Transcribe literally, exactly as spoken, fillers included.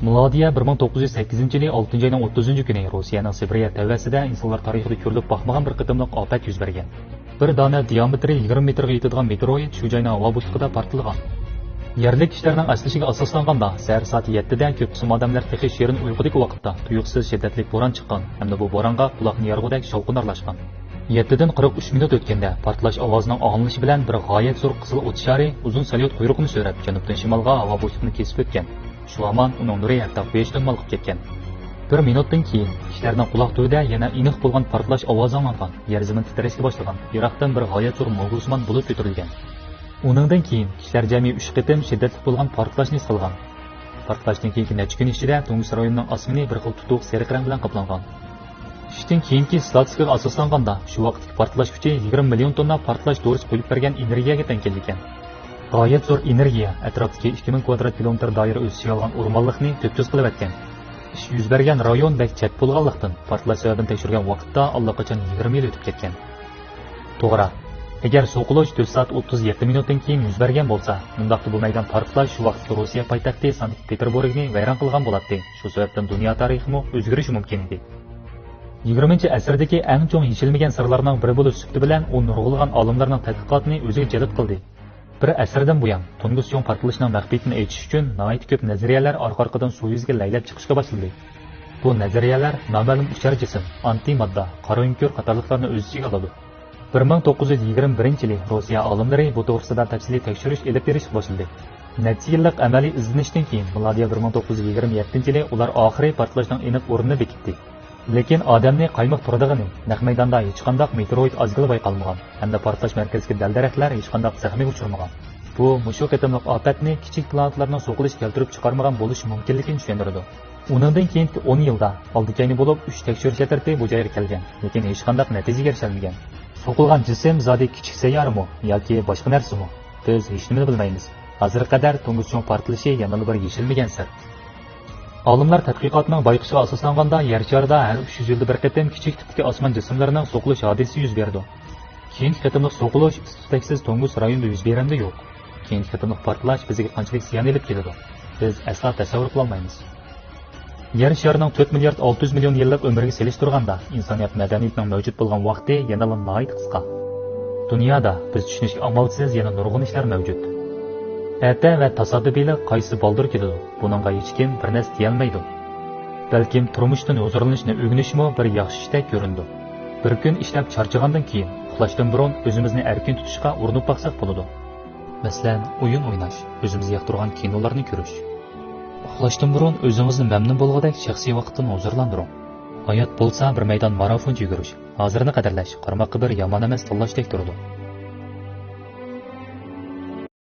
مىلادىيە بىر مىڭ توققۇز يۈز سەككىزىنچى يىلى ئالتىنچى ئاينىڭ ئوتتۇزىنچى كۈنى روسىيەنىڭ سىبىرىيە تەۋەسىدە ئىنسانلار تارىخىدا كۆرۈلۈپ باقمىغان بىر قېتىملىق ئاپەت يۈز بەرگەن. بىر دانە دىيامېترى يىگىرمە مېتىرغا يېتىدىغان مېتېئوئىد شۇ جاينىڭ ھاۋا بوشلۇقىدا پارتلىغان. يەرلىك كىشىلەرنىڭ ئەسلىشىگە ئاساسلانغاندا، سەھەر سائەت يەتتىدە كۆپ قىسىم ئادەملەر تېخى شېرىن ئۇيقۇدىكى ۋاقىتتا تۇيۇقسىز شىددەتلىك بوران چىققان ھەمدە بۇ بورانغا قۇلاقنى يارغۇدەك شاۋقۇن ئارىلاشقان. يەتتىدىن قىرىق ئۈچ مىنۇت ئۆتكەندە، پارتلاش ئاۋازىنىڭ ئاڭلىنىشى بىلەن بىر غايەت زور قىزىل ئوت شارى ئۇزۇن ساليۇت قۇيرۇقىنى سۆرەپ، جەنۇبتىن شىمالغا ھاۋا بوشلۇقىنى كېسىپ ئۆتكەن. شۇ ھامان ئۇنىڭ نۇرى ھەتتا قۇياشتىن مالقىپ كەتكەن. بىر مىنۇتتىن كېيىن، كىشىلەرنىڭ قۇلاق تۈۋىدە يەنە ئېنىق بولغان پارتلاش ئاۋازى ئاڭلانغان. يەر زېمىن تىترەشكە باشلىغان. يىراقتىن بىر غايەت زور موزغۇسىمان بۇلۇت كۆتۈرۈلگەن. ئۇنىڭدىن كېيىن، كىشىلەر جەمئىي ئۈچ قېتىم شىددەتلىك بولغان پارتلاشنى ھېس قىلغان. پارتلاشتىن كېيىنكى نەچچە كۈن ئىچىدە تۇنجۇس رايونىنىڭ ئاسمىنى بىر خىل تۇتۇق سېرىق رەڭ بىلەن قاپلانغان. چۈشتىن كېيىنكى ستاتىستىكىغا ئاساسلانغاندا، شۇ ۋاقىتتىكى پارتلاش كۈچى يىگىرمە مىليون توننا پارتلاش دورىسى قۇيۇپ بەرگەن ئېنېرگىيەگە تەڭ كېلىدىكەن. غايەت زور ئېنېرگىيە ئەتراپتىكى ئىككى مىڭ كۋادرات كىلومېتىر دائىرە ئۆز ئىچىگە ئالغان ئورمانلىقنى تۈپتۈز قىلىۋەتكەن. ئىش يۈز بەرگەن رايون بەك چەت بولغانلىقتىن، پارتلاش سەۋەبىنى تەكشۈرگەن ۋاقىتتا ئاللىقاچان يىگىرمە يىل ئۆتۈپ كەتكەن. توغرا، ئەگەر سوقۇلۇش تۆت سائەت ئوتتۇز يەتتە مىنۇتتىن كېيىن يۈز بەرگەن بولسا، ئۇنداقتا بۇ مەيدان پارتلاش شۇ ۋاقىتتىكى روسىيە پايتەختى سانت پېتېربۇرگنى ۋەيران قىلغان بولاتتى. شۇ سەۋەبتىن دۇنيا تارىخىمۇ ئۆزگىرىشى مۇمكىن ئىدى. يىگىرمىنچى ئەسىردىكى ئەڭ چوڭ يېشىلمىگەن سىرلارنىڭ بىرى بولۇش سۈپىتى بىلەن ئۇ نۇرغۇنلىغان ئالىملارنىڭ تەتقىقاتىنى ئۆزىگە جەلپ قىلدى. بىر ئەسىردىن بۇيان، تۇنگۇس يوڭ پارتلىشىنىڭ مەخپىيىتىنى ئېچىش ئۈچۈن ناھايىتى كۆپ نەزەرىيەلەر ئارقا-ئارقىدىن سۇ يۈزىگە لەيلەپ چىقىشقا باشلىدى. بۇ نەزەرىيەلەر نامەلۇم ئۇچار جىسىم، ئانتىماددا، قارا ئۆڭكۈر قاتارلىقلارنى ئۆز ئىچىگە ئالىدۇ. بىر مىڭ توققۇز يۈز يىگىرمە بىرىنچى يىلى روسىيە ئالىملىرى بۇ توغرىسىدا تەپسىلىي تەكشۈرۈش ئېلىپ بېرىشكە باشلىدى. نەچچە يىللىق ئەمەلىي ئىزدىنىشتىن كېيىن، مىلادىيە بىر مىڭ توققۇز يۈز يىگىرمە يەتتىنچى يىلى ئۇلار ئاخىرى پارتلاشنىڭ ئېنىق ئورنىنى بېكىتتى. لېكىن ئادەمنى قايمۇق تۇرىدىغىنى، نەق مەيداندا ھېچقانداق مېتېئوروئىد ئازگىلى بايقالمىغان ھەمدە پارتلاش مەركەزدىكى دەل-دەرەخلەر ھېچقانداق زەخمىگە ئۇچرىمىغان. بۇ مۇشۇ قېتىملىق ئاپەتنى كىچىك پلانېتىلارنىڭ سوقۇلۇشى كەلتۈرۈپ چىقارمىغان بولۇشى مۇمكىنلىكىنى چۈشەندۈرىدۇ. ئۇنىڭدىن كېيىنكى ئون يىلدا ئالدى-كەينى بولۇپ ئۈچ تەكشۈرۈش ئەترىتى بۇ جايغا كەلگەن، لېكىن ھېچقانداق نەتىجىگە ئېرىشەلمىگەن. سوقۇلغان جىسىم زادى كىچىك سەييارىمۇ ياكى باشقا نەرسىمۇ؟ بىز ھېچنېمىنى بىلمەيمىز. ھازىرغا قەدەر تۇنگۇس چوڭ پارتلىشى يەنىلا بىر يېشىلمىگەن سىر. ئالىملار تەتقىقاتنىڭ بايقىشىغا ئاساسلانغاندا، يەر شارىدا ھەر ئۈچ يۈز يىلدا بىر قېتىم كىچىك تىپتىكى ئاسمان جىسىملىرىنىڭ سوقۇلۇش ھادىسىسى يۈز بېرىدۇ. كېيىنكى قېتىملىق سوقۇلۇش ئىس-تۈتەكسىز تۇنگۇس رايوندا يۈز بېرەمدۇ يوق؟ كېيىنكى قېتىملىق پارتلاش بىزگە قانچىلىك زىيان ئېلىپ كېلىدۇ؟ بىز ئەسلا تەسەۋۋۇر قىلالمايمىز. يەر شارىنىڭ تۆت مىليارد ئالتە يۈز مىليون يىللىق ئۆمرىگە سېلىشتۇرغاندا، ئىنسانىيەت مەدەنىيىتىنىڭ مەۋجۇت بولغان ۋاقتى يەنىلا ناھايىتى قىسقا. دۇنيادا بىز چۈشىنىشكە ئامالسىز يەنە نۇرغۇن ئىشلار مەۋجۇت. ئەتە ۋە تاسادىپىيلىق قايسى بالدۇر كېلىدۇ، بۇنىڭغا ھېچكىم بىر نەرسە دېيەلمەيدۇ. بەلكىم تۇرمۇشتىن ھۇزۇرلىنىشنى ئۆگىنىشمۇ بىر ياخشى ئىشتەك كۆرۈنىدۇ. بىر كۈن ئىشلەپ چارچىغاندىن كېيىن، ئۇخلاشتىن بۇرۇن ئۆزىمىزنى ئەركىن تۇتۇشقا ئۇرۇنۇپ باقساق بولىدۇ. مەسىلەن، ئويۇن ئويناش، ئۆزىمىز ياقتۇرغان كىنولارنى كۆرۈش. ئۇخلاشتىن بۇرۇن ئۆزىڭىزنى مەمنۇن بولغۇدەك شەخسىي ۋاقىتتىن ھۇزۇرلاندۇرۇڭ. ھايات بولسا بىر مەيدان مارافونچە يۈگۈرۈش، ھازىرنى قەدىرلەش، قارىماققا بىر يامان ئەمەس تاللاشتەك تۇرىدۇ.